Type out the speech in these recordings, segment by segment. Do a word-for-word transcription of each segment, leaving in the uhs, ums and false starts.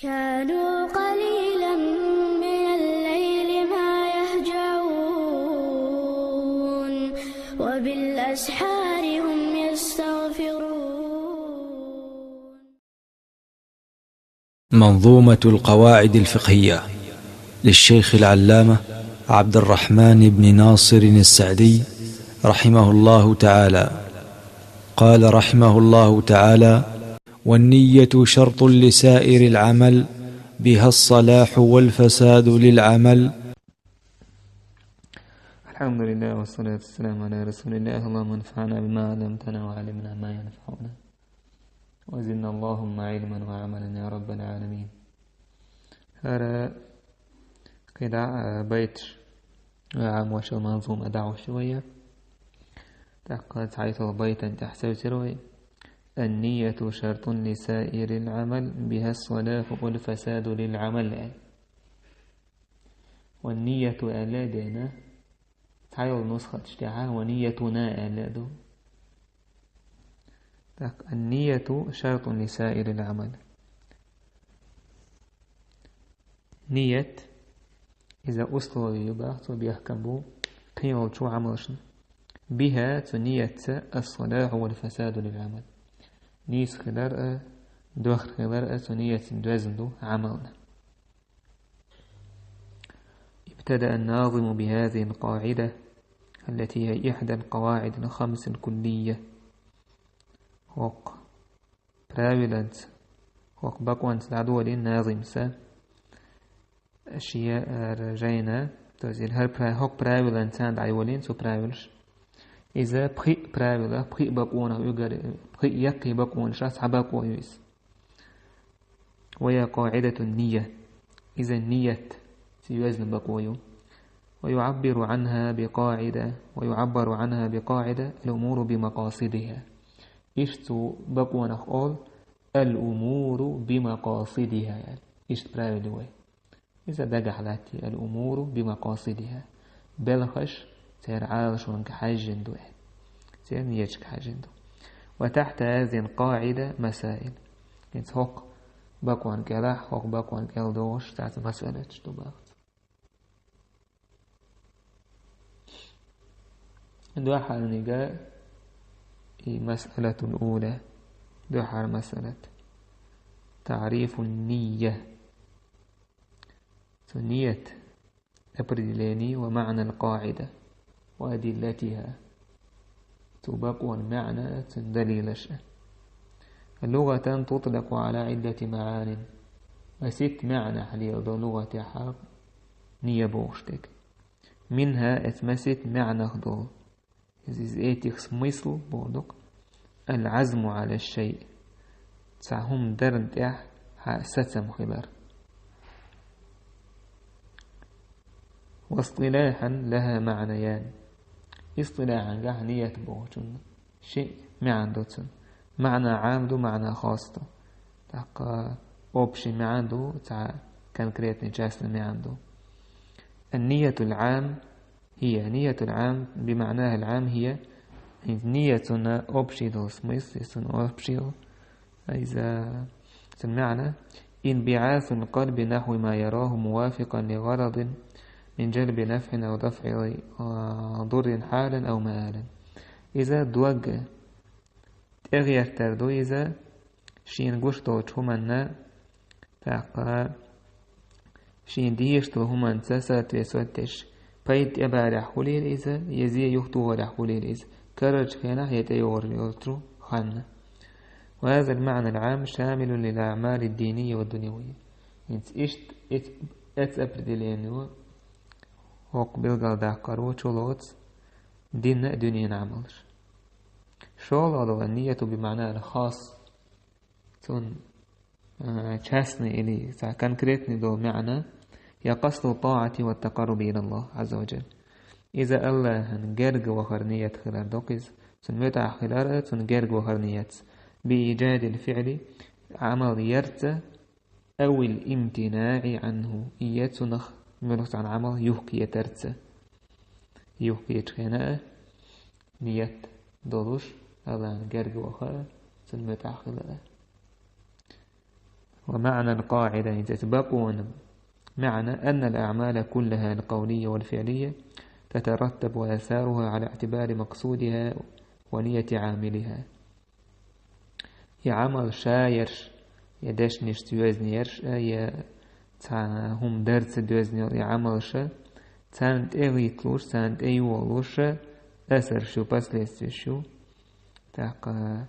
كانوا قليلا من الليل ما يهجعون، وبالأسحار هم يستغفرون. منظومة القواعد الفقهية للشيخ العلامة عبد الرحمن بن ناصر السعدي رحمه الله تعالى. قال رحمه الله تعالى: والنية شرط لسائر العمل، بها الصلاح والفساد للعمل. الحمد لله والصلاة والسلام على رسول الله. اللهم انفعنا بما علمتنا وعلمنا ما ينفعنا وزدنا اللهم علما وعملا يا رب العالمين. ХӀара кхидӀа а байташ Ӏамош йола манзума дӀахьош ю вай. ТӀаккха цхьайтталгӀа байтана тӀехь севцира вай: النية شرط لسائر العمل، بها الصلاح والفساد للعمل. والنية аьлла а дена, цхьайолчу нусхаташ тӀехь والنيتنا аьлла а ду. Так, النية شرط لسائر العمل. Ният, иза условие ю боху, цо бехкам бу кхин йолчу Ӏамалшна. بها, цу ниятца, الصلاح والفساد للعمل. Нийса хилар а, дохар хилар а цу ниятца доьзна ду Ӏамална. ابتدأ الناظم بهذه القاعدة التي هي إحدى القواعد الخمس الكلية. ХӀокху правиланца, хӀокху бакъонца дӀадолийна назимса шен ара жайна, то есть хӀара пра-, хӀокху правиланца дӀайолийна цу правилаш. Иза пхи правила, пхи бакъонах уьгар, пхи яккхий бакъонаш, цхьа бакъо ю иза. وهي قاعدة النية. Иза ният, цу йоьзна бакъо ю. ويعبر عنها بقاعدة، ويعبر عنها بقاعدة الأمور بمقاصدها. Иштта цу бакъонах олу الأمور بمقاصدها аьлла. Иштта правило ю вай. Иза дагахь латтий الأمور بمقاصدها. Белхаш церан Ӏалашонга хьаьжжина ду аьлла. Церан нияташка хьаьжжина ду. وتحت هذه القاعدة مسائل. ХӀинца хӀокху бакъонна кӀелахь, хӀокху бакъонна кӀел догӀуш цхьацца масъалаташ ду боху. Дуьххьарниг и مسألة الأولى, дуьххьара масъалат. تعريف النية. Цу ният определение ومعنى القاعدة وأدلتها. Цу бакъонан маьӀна а, цуьнан далилаш а. لغة تطلق على عدة معان. Масийтта маьӀнехь леладо лугӀатехь ния бохуш дерг. منها, эцу масийтта маьӀнах долу. Из, из этих смысл бохург ду-кх العزم على الشيء. Цхьа хӀума дарна тӀехь хьан сацам хилар. واصطلاحا لها معنيان. Истилахьангахь ният бохучунна ши маьӀна ду цуьнан. МаьӀна Ӏам ду, маьӀна хас ду. ТӀаккха общий маьӀна ду, цхьа конкретный частный маьӀна ду. النية العام هي، نية العام بمعناها العام هي, хӀинца ният цуьнан общий долу смысл, цуьнан общий, иза, цуьнан маьӀна: انبعاث القلب نحو ما يراه موافقا لغرض من جلب نفع أو دفع، آه، ضر حالا أو مآلا. Иза дог тӀегӀертар ду иза, шена гуш долчу хӀуманна, тӀаккха шена дезаш долу хӀуманца соответствовать деш, пайда тӀебарехь хуьлийла иза, я зе юхатохарехь хуьлийла иза, карарчу хенахь я тӀейогӀур йолчу ханна. وهذا المعنى العام شامل للأعمال الدينية والدنيوية. ХӀинца иштта эц-, эцу определенино хӀокху билгалдаккхаро чулоцу динна а, дуьненан Ӏамалш. ШолгӀа долу النية بمعناها الخاص, цуьнан, а, частный или цхьа конкретный долу маьӀна: هي قصد الطاعة والتقرب إلى الله عز وجل. Иза АллахӀан герга вахар ният хилар ду-кх иза, цунна муьтӀахь хилар а, цунна герга вахар ният. بإيجاد الفعل, Ӏамал ярца, أو الامتناع عنه, я цунах муьлхха цхьана Ӏамал юхкетарца. Юхкечу хенахь а ният долуш, АллахӀан герга ваха а, цунна муьтӀахь хила а. ومعنى القاعدة, хӀинца эца бакъонан маьӀна, أن الأعمال كلها القولية والفعلية تترتب آثارها على اعتبار مقصودها ونية عاملها. И Ӏамал ша ерш, я дешнашца доьзна ерш а, я цхьа хӀума дарца доьзна йола и Ӏамал ша, царна тӀе а гӀитталуш, царна тӀе а йолалуш а, асарш ю, последствеш ю. ТӀаккха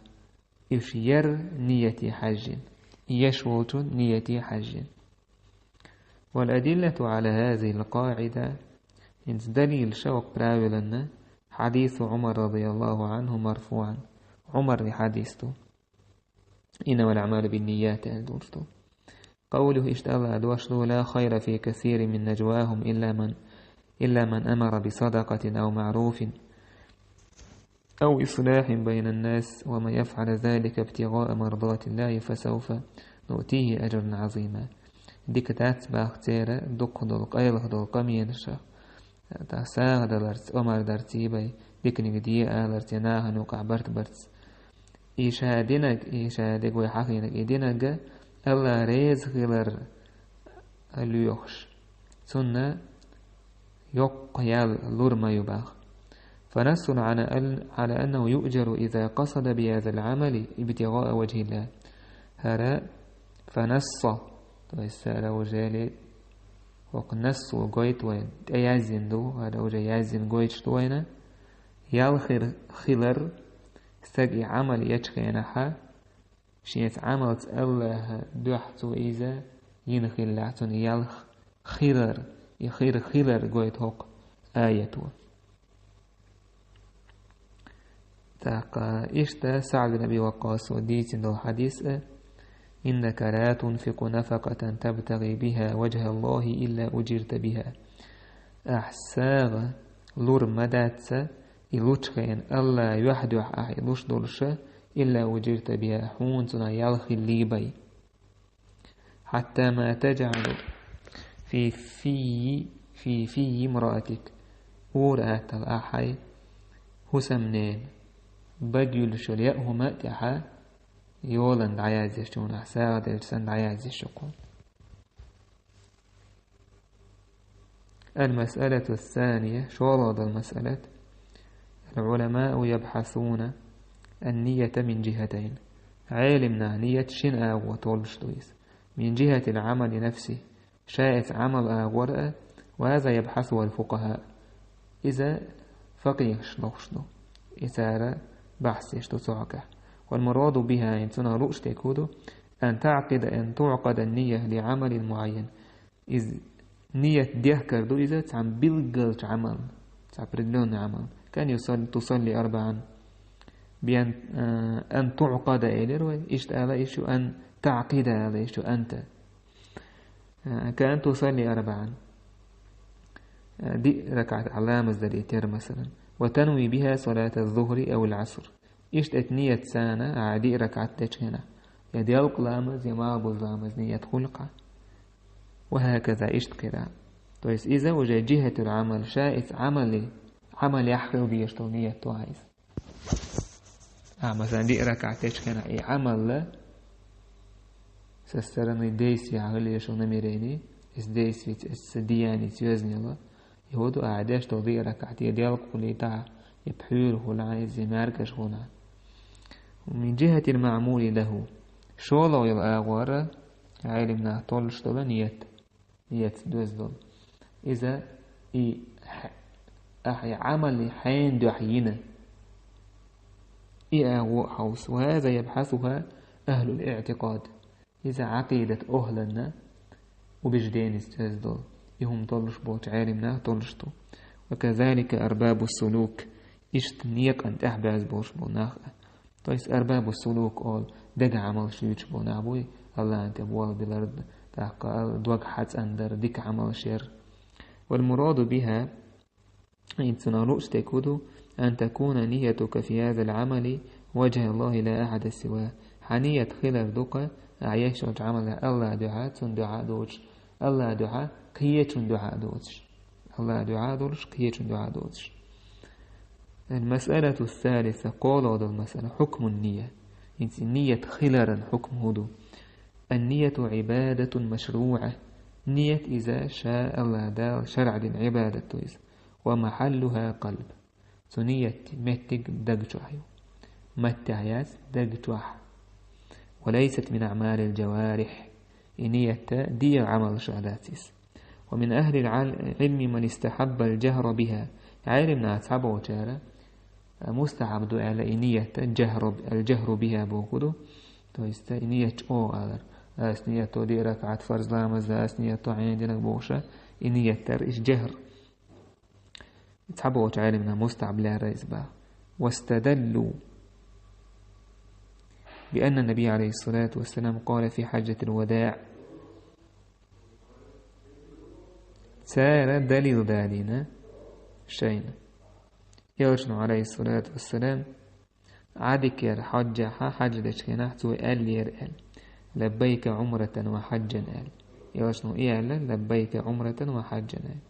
уьш яр нияте хьаьжжина, еш волчун нияте хьаьжжина. والأدلة على هذه القاعدة, хӀинца далилаш хӀокху правилана, حديث عمر رضي الله عنه مرفوعا, Ӏумаран хьадис ду, إنما الأعمال بالنيات аьлла долуш ду. قوله, иштта АллахӀан дош ду: لا خير في كثير من نجواهم إلا من إلا من أمر بصدقة أو معروف أو إصلاح بين الناس ومن يفعل ذلك ابتغاء مرضات الله فسوف نؤتيه أجرا عظيما. Дика дац боху церан дукхах долу, къайлаха долу къамелаш, тӀаккха сагӀа даларца, омра дарца, бай, диканиг де аларца, я нахана юкъахь барт барца. И ша динарг, и ша дегой хьахийнарг, и динарг АллахӀ реза хилар лоьхуш, цунна йоккха ял лур ма ю боху. فنص على أن-، على أنه يؤجر إذا قصد بهذا العمل ابتغاء وجه الله. ХӀара فنص, то есть хӀара уже хӀокху нассо гойту вайна, тӀеяздина ду, хӀара уже яздина гойтуш ду вайна, ял хир хилар, стаг и Ӏамал ечу хенахьа, шен эца Ӏамалца АллахӀан дуьхьа цо иза йина хиллехь, цунна ял хилар, и хир хилар гойту хӀокху аято. ТӀаккха иштта СаӀд бин Аби Ваккъасо дийцина долу хьадис а: إنك لا تنفق نفقة تبتغي بها وجه الله إلا أجرت بها. Ахь сагӀа лур ма дац, и лучу хенахь АллахӀан юьхь дуьхьа ахь и луш долуш а, إلا أجرت بها, хьуна цунах ял хилла бай. حتى ما تجعل في في في في امرأتك. Ур-атталла ахь хьайн хӀусамненан бага юьллуш йолу яа хӀума а тӀехь йолана дӀаяздеш, чунах сагӀа делча санна дӀаяздеш ю-кх. المسألة الثانية, шолгӀа долу масъалат. العلماء يبحثون النية من جهتين. Ӏелам наха ният шина агӀор толлуш ду иза. من جهة العمل نفسه, ша эца Ӏамал агӀор а, وهذا يبحثه الفقهاء. Иза факъихаш лохуш ду. И цара бахьс еш ду цу хьокъехь. والمراد بها, хӀинца цунах лууш дерг хӀун ду, أن تعقد، أن تعقد النية لعمل معين. Иза ният дехкар ду иза цхьана билгалчу Ӏамална, цхьа определённый Ӏамал. كأن يصل-، تصلي أربعا. بأن، а, أن تعقد элира вай, иштта ала иш ю, أن تعقد ала иш ю, أنت. А, كأن تصلي أربعا. А, диъ ракаӀат ахь ламаз далийтира, масалан. وتنوي بها صلاة الظهر أو العصر. Иштта эта ниятца ахь диъ ракаӀат дечу хенахь, я делкъа ламаз, я малхбуза ламаз ният хуьлу-кх. وهكذا, иштта кхидӀа. То есть иза уже جهة العمل, ша эца Ӏамале, Ӏамалехь хила дезаш долу ният ду ахь иза. Ахь, масалан, диъ ракаӀат дечу хенахь и Ӏамал со стороны действия хила езаш йолу намерение, эца действица, эца деяница йоьзна йолу, и хӀун ду ахь деш долу диъ ракаӀат, я делкъа хуьлий тӀаккха, я пхьуьйра хуьлахь иза, я маьркӀажа хуьлахь. من جهة المعمول له. ШолгӀа йолу агӀор а Ӏелам наха толлуш долу ният, ниятца доьзна долу. Иза и хь-, ахь и Ӏамал хьенан дуьхьа йина, и агӀо а хьовса. وهذا يبحثها أهل الاعتقاد. Иза Ӏакъидат охӀланна убежденица доьзна долу, и хӀума толлуш болчу Ӏелам наха толлуш ду. وكذلك أرباب السلوك, иштта некъан тӀехь боьзна болуш болу нах а. То есть арбабу сулук олу, дега Ӏамалш юьйцуш болу нах буй, АллахӀан тӀе болабелар, тӀаккха дог хьацӀандар, дика Ӏамалш яр. والمراد بها, хӀинца цунах лууш дерг хӀун ду, أن تكون نيتك في هذا العمل وجه الله لا أحد سواه. Хьан ният хилар ду-кх, ахь еш йолчу Ӏамалехь АллахӀан дуьхьа, цунна дуьхьа а доцуш, АллахӀан дуьхьа, кхечунна дуьхьа а доцуш. АллахӀан дуьхьа а долуш, кхечунна дуьхьа а доцуш. المسألة الثالثة, кхоалгӀа долу масъала, حكم النية. ХӀинца ният хиларан хьукм хӀун ду? النية عبادة مشروعة. Ният иза ша Аллахь Дала шарӀ дина Ӏибадат ду иза. ومحلها القلب. Цу ниятан меттиг даг чохь ю. Маттехь яц, даг чохь. وليست من أعمال الجوارح. И ният дегӀан Ӏамалшах дац иза. ومن أهل العلم من استحب الجهر بها. Ӏелам нах цхьаболчара, а, мустахьаб ду аьлла и ният, الجهر، الجهر بها бохург ду. То есть, и ният чӀогӀа алар. Ас ният до диъ ракаӀат фарз ламаз, ас ният до Ӏен динарг бохуш, и ният дар, иза джахр. Цхьаболчу Ӏелам наха мустахьаб лаьрра иза баха. واستدلوا بأن النبي عليه الصلاة والسلام قال في حجة الوداع. Цара далил далийна шайна. Элчано, عليه الصلاة والسلام, Ӏадикера хьоьжжехь, хьаьж дечу хенахь цо аьллера аьлла: «لبيك عمرة وحجا», аьлла. Элчано и аьлла: «لبيك عمرة وحجا», аьлла.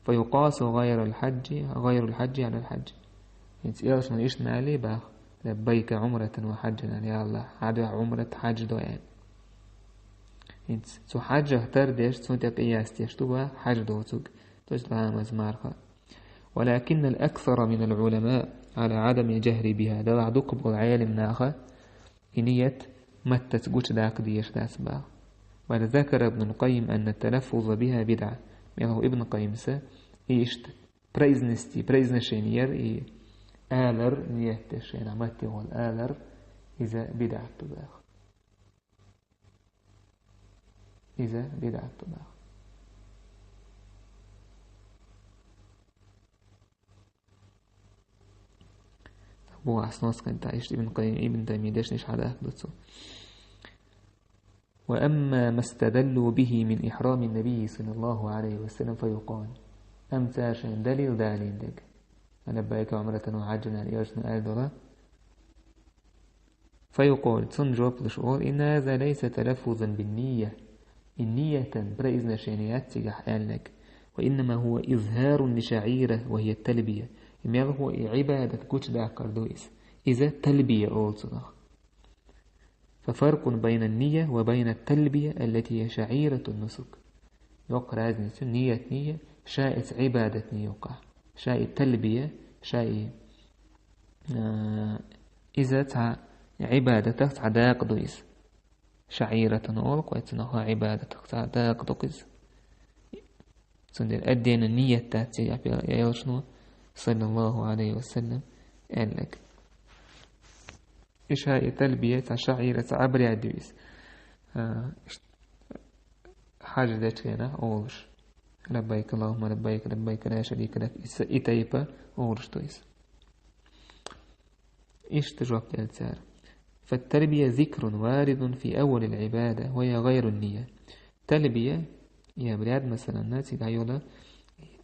فيقاس غير الحج، غير الحج على الحج. ХӀинца Элчано иштта ма аьллий баха: «لبيك عمرة وحجا», аьлла, я Аллахь, хьан дуьхьа Ӏумрат, хьаьж до аьлла. ХӀинца цу хьаьжах тардеш, цунна тӀе къияс деш ду баха хьаьж доцург, то есть ламаз, марха. ولكن الأكثر من العلماء على عدم الجهر بها. Делахь дукха болу Ӏелам наха и ният маттаца гучудаккха дезаш дац баха. بل ذكر ابن القيم أن التلفظ بها بدعة. Мелхо Ибн Къаййимса и иштта произнести, произношение яр, и алар, ният деш шайна матте волу алар, иза бидӀат ду баха. Иза бидӀат ду баха. Бу аснос кан та иштта Ибн Къаййим, Ибн Таймия дешнаш хьадаккха ду цо. وأما ما استدلوا به من إحرام النبي صلى الله عليه وسلم فيقال. Амма цара шайна далил далийна дерг. لبيك عمرة وحجا аьлла Элчано аьлла долу. فيقال, цунна жоп луш олу: إن هذا ليس تلفظا بالنية. И ниятан произношение яц цигахь аьлларг. وإنما هو إظهار لشعيرة وهي التلبية. И мелхо и Ӏибадат гучудаккхар ду иза. Иза талбия олу цунах. ففرق بين النية وبين التلبية التي هي شعيرة النسك. Йоккха разница ю ниятний, ша эца Ӏибадатний юкъахь. Ша и талбия, ша и, а, иза цхьа Ӏибадатах цхьа дакъа ду иза. Шаъиратан олу кхойцунах Ӏибадатах цхьа дакъа ду иза. Цундела отдельно ният дац цигахь, я Элчано, саллаллаху алейхи ва саллям, аьлларг. И ша и талбия цхьа шаъира, цхьа обряд ю иза. А, ш-, хьаьж дечу хенахь олуш. Лаббайк Аллахумма лаббайк, лаббайк ла шарика лак. И са-, и тайпа олуш ду иза. Иштта жоп делла цара. فالتلبية ذكر وارد في أول العبادة وهي غير النية. Талбия, я обряд, масалан, цигахь йолу,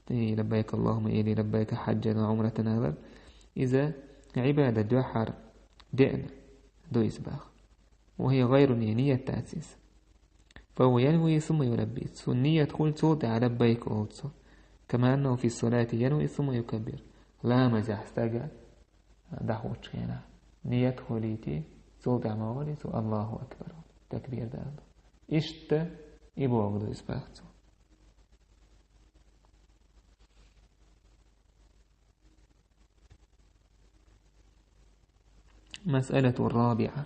и лаббайк Аллахумма или лаббайк хаджан ва умратан алар, иза Ӏибадат дуьххьара деана ду иза баха. وهي غير النية, ният дац иза. فهو ينوي ثم يلبي. Цо ният хуьлу, цул тӀаьхьа лаббайк олу цо. كما أنه في الصلاة ينوي ثم يكبر. Ламазехь стага дӀахӀуттучу хенахь ният хуьлийти, цул тӀаьхьа ма валий цо Аллаху акбар, такбир дала. Иштта и бохург ду иза баха цо. المسألة الرابعة.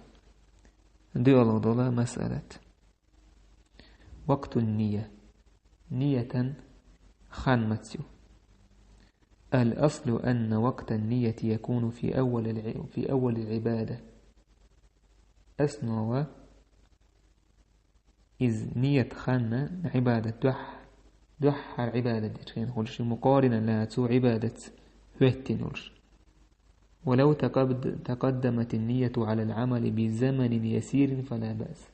ДоьалгӀа долу масъалат. وقت النية. Ниятан хан маца ю. الأصل أن وقت النية يكون في أول الع-، في أول العبادة. Основа, иза ният хан Ӏибадат дуьххьа, дуьххьара Ӏибадат дечу хенахь хуьлуш, مقارنا لها, цу Ӏибадатца хӀоьттина хуьлуш. ولو تقد-، تقدمت النية على العمل بزمن يسير فلا بأس.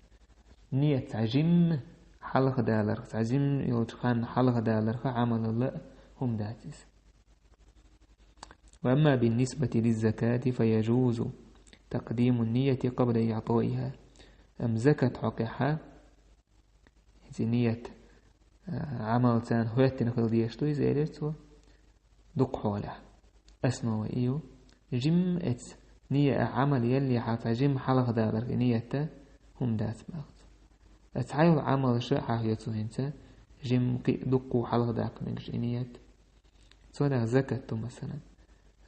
Ният цхьа жимма хьалха даларх, цхьа жимма йолчу хан хьалха даларх Ӏамалал а хӀума дац иза. وأما بالنسبة للزكاة فيجوز تقديم النية قبل إعطائها. Амма закат хьокъехьа, иза ният, а, Ӏамал царна хӀоьттина хила дезаш ду иза, элира цо, дукха хьолехь. Основа и ю, жимма эца ния а Ӏамал яллехьа цхьа жимма хьалха даларх и ниятта хӀума дац баха цо. Ас хьайла Ӏамалаш хьахьо цо хӀинца, жимма кхин а дуккха хьалха даккха мегаш и ният. Цунах закат ду, масалан.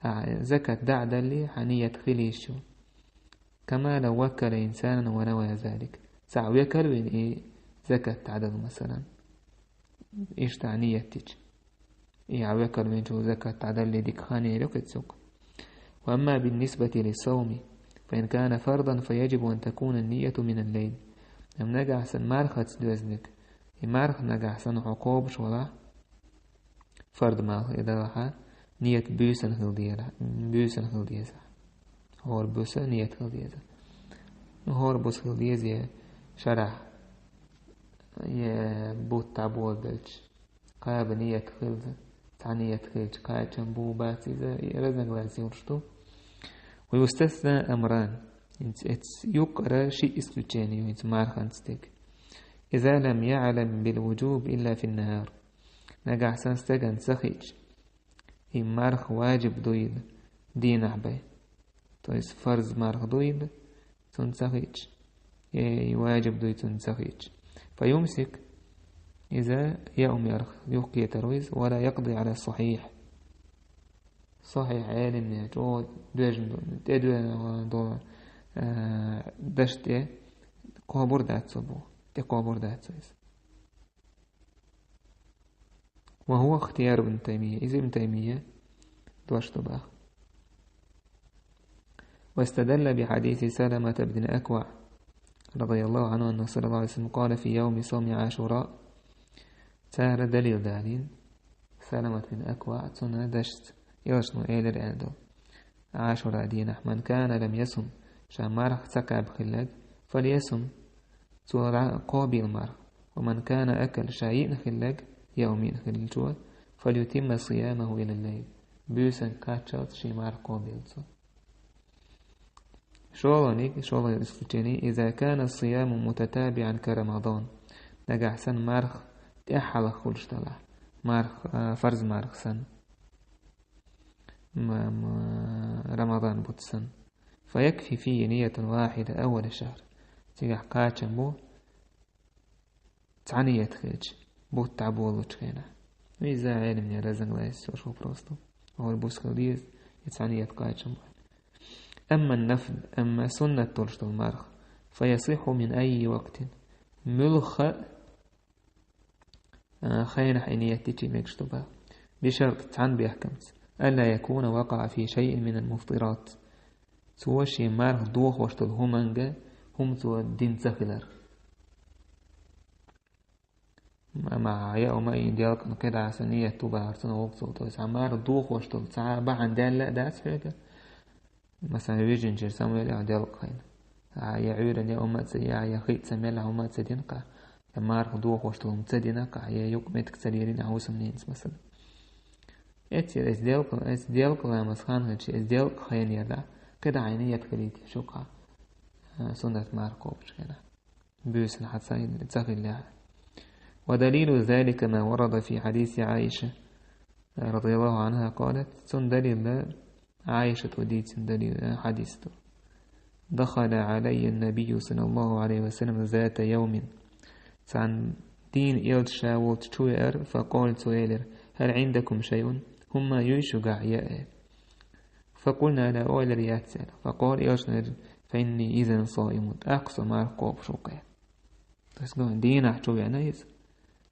А, закат дӀа а далле, хьа ният хила йиш ю. كما لو وكل إنسانا ونوى ذلك. Цхьа векал вина и закат дӀадала, масалан. Иштта ният дича. И хьа векал винчул закат дӀадалле дика хан яр-кх иза цунга. وأما بالنسبة للصوم، فإن كان فرضا فيجب أن تكون النية من الليل. Амма нагахь санна мархаца доьзнарг, и марха нагахь санна хьо кхобуш валахь, фард марха и далахь, ният буьйсанна хила деза, буьйсанна хила деза. ХӀора буса ният хила деза. ХӀора буса хила деза, е шарахь, е бутт дӀаболабелча, кхаба ният хилча, цхьа ният хилча кхачам бу, бац иза, и разногласие йолуш ду. ويستثنى أمران. ХӀинца эцу юккъара ши исключение ю хӀинца марханца дерг. إذا لم يعلم بالوجوب إلا في النهار. Нагахь санна стеган ца хиъча, и марха ваджиб дуйла дийнахь бен. То есть фарз марха дуйла цунна ца хиъча, э, и ваджиб дуй цунна ца хиъча. فيمسك, иза яа ма ярх, юхакхетар ву иза, ولا يقضي على الصحيح. Сахьихь Ӏелимне чӀогӀа доьжна ду, тӀедоьжна долу, э, даш тӀе кхобур дац цо бу, тӀе кхобур дац цо иза. وهو اختيار ابن تيمية. Иза Ибн Таймия дош ду баха. واستدل بحديث سلمة بن الأكوع رضي الله عنه أنه صلى الله عليه وسلم قال في يوم صوم عاشوراء. Цара далил далийна, Саламат бин Акваъ цунна дашца, элчано элира аьлла долу. Ӏашура дийнахь, من كان لم يصم, ша марха ца кхаьбна хилларг, فليصم, цо ра-, кхобийла марха. ومن كان أكل, ша йиъна хилларг, я ум йиъна хиллачо, فليتم صيامه إلى الليل, буьйсанна кхаччалц шен марха кхобийла цо. ШолгӀаниг, шолгӀа исключение, إذا كان الصيام متتابعا كرمضان. Нагахь санна марха тӀаьххьалха хуьлуш далахь, марха, а, фарз марха санна. М-, м-, Рамадан бутт санна. فيكفي فيه نية واحدة أول الشهر. Цигахь кхачам бу, цхьа ният хилча, бутт дӀаболучу хенахь. Иза Ӏелимне разногласие йолуш вопрос ду. ХӀора буса хила деза, и цхьа ният кхачам бу. أما النفل, амма суннат долуш долу марха, فيصح من أي وقت. Муьлхха а, хенахь и ният дича мегаш ду баха. بشرط, цхьана бехкамца. ألا يكون وقع في شيء من المفطرات. Цо шен марха дохош долу хӀуманга, хӀума цо дина ца хилар. Ма, ма, я ума ин делкъан кхидӀа аса ният ду бахар цунна вокцул. То есть, хьан марха дохош долу цхьа бахьана даьлла а дац хьоьга. Масалан, вижинчуьра самавелла ахь делкъа хьайна. А, я Ӏуьйранна я хӀума а ца, я, я хи а ца мелла ахь хӀума а ца дина кхахь, я марха дохош долу хӀума ца дина кхахь, я юкъа меттиг ца лерина ахь хӀусамненца, масалан. Эццера эс делкъа, эс делкъа ламаз хан хилча, эс делкъа хенера, кхидӀа хьайна ният хилийта шу кхахь, а, суннат марха кхобучу хенахь. Буьйсанна хьан ца, ца хиллехь. ودليل ذلك ما ورد في حديث عائشة رضي الله عنها قالت, цунна далил дан Ӏайшата дийцина далил, э, хьадис ду. دخل علي النبي صلى الله عليه وسلم ذات يوم. Цхьана дийнахь элча ша волчу чу веара, فقال, цо элира: هل عندكم شيء؟ ХӀумма юй шуьгахь, я, э? فقلنا لا, ойла яц аьлла. فقال, элчано элира: فإني إذا صائم, тӀаккха со марха кхобуш ву-кх. То есть, ну, дийнахь чу веана иза.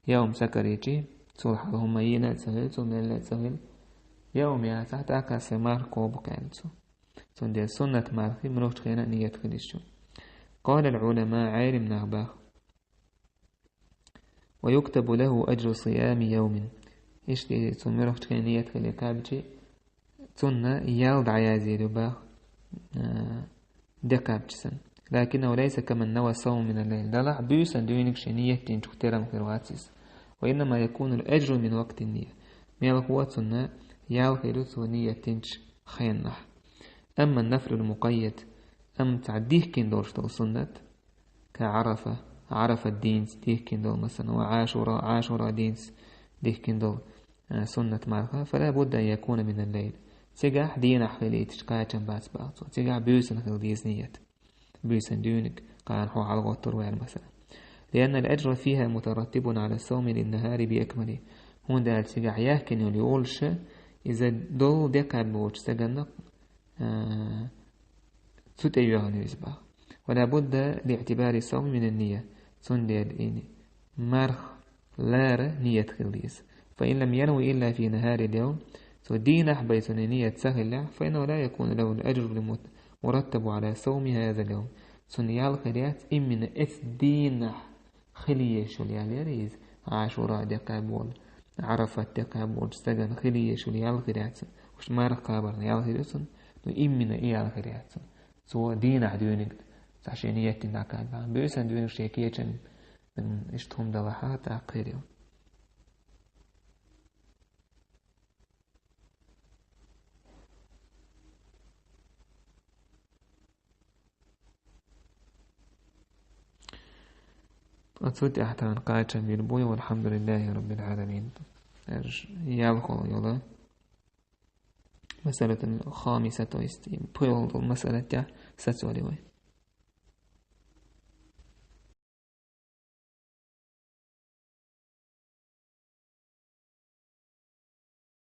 Я хӀума ца карийчи, цул хьалха хӀума йийна а ца хилла, цул мелла а ца хилла. Я хӀума яцахь, тӀаккха аса марха кхобу-кх аьлла цо. Цундела суннат мархи муьлххачу хенахь а ният хила йиш ю. قال العلماء, Ӏелам нах баха. ويكتب له أجر صيام يوم. Иштта цу муьлххачу хенахь ният хиле кхаьбчи, цунна ял дӀаязйийр ю баха, а, де кхаьбча санна. لكنه ليس كمن نوى الصوم من الليل. Делахь буьйсанна дуьйниг шен ният динчух терам хир вац иза. وإنما يكون الأجر من وقت النية. Мелхо цунна ял хир ю цо ният динчу хенахь. أما النفل المقيد, амма цхьа дихкина долуш долу суннат, كعرفة, Ӏарафат дийнца дихкина долу, масалан, ва Ӏашура, Ӏашура дийнца дихкина долу, э, суннат марха, فلا بد أن يكون من الليل. Цигахь дийнахь хилийташ кхачам бац баха цо. Цигахь буьйсанна хила деза ният. Буьйсанна дуьйниг, кхана хьо хьалагӀоттур ваьлла, масалан. لأن الأجر فيها مترتب على الصوم للنهار بأكمله. ХӀунда аьлча цигахь яхкина йолу йолуш, иза долу декхаьббочу стаганна, а, цу тӀе йоьгӀна ю иза боху. ولا بد لاعتبار الصوم من النية. Цундела и марх лара ният хила деза. فإن لم ينو إلا في نهار اليوم, цо дийнахь бен цуьнан ният ца хиллехь, فإنه لا يكون له الأجر المت-، المرتب على صوم هذا اليوم. Цунна ял хир яц именно эцу дийнахь хила езаш йолу ял яра иза, Ӏашура декхаьбболу, Ӏарафат декхаьбболчу стагана хила езаш йолу ял хир яц цунна. Уьш марха кхабарна ял хир ю цунна, но именно и ял хир яц цунна. Цо дийнахь дуьйниг цхьа шен ният дина дӀакхаьбна. Буьйсанна дуьйниг шен кечам, м, иштта хӀума далахь, тӀаккха хир ю. Оцу тӀехь тхан кхачам бийр бу, والحمد لله رب العالمين. Эр ялхо йола. مسألة خامسة, то есть, пхоьалгӀа долу масъалатехь сацоли вай.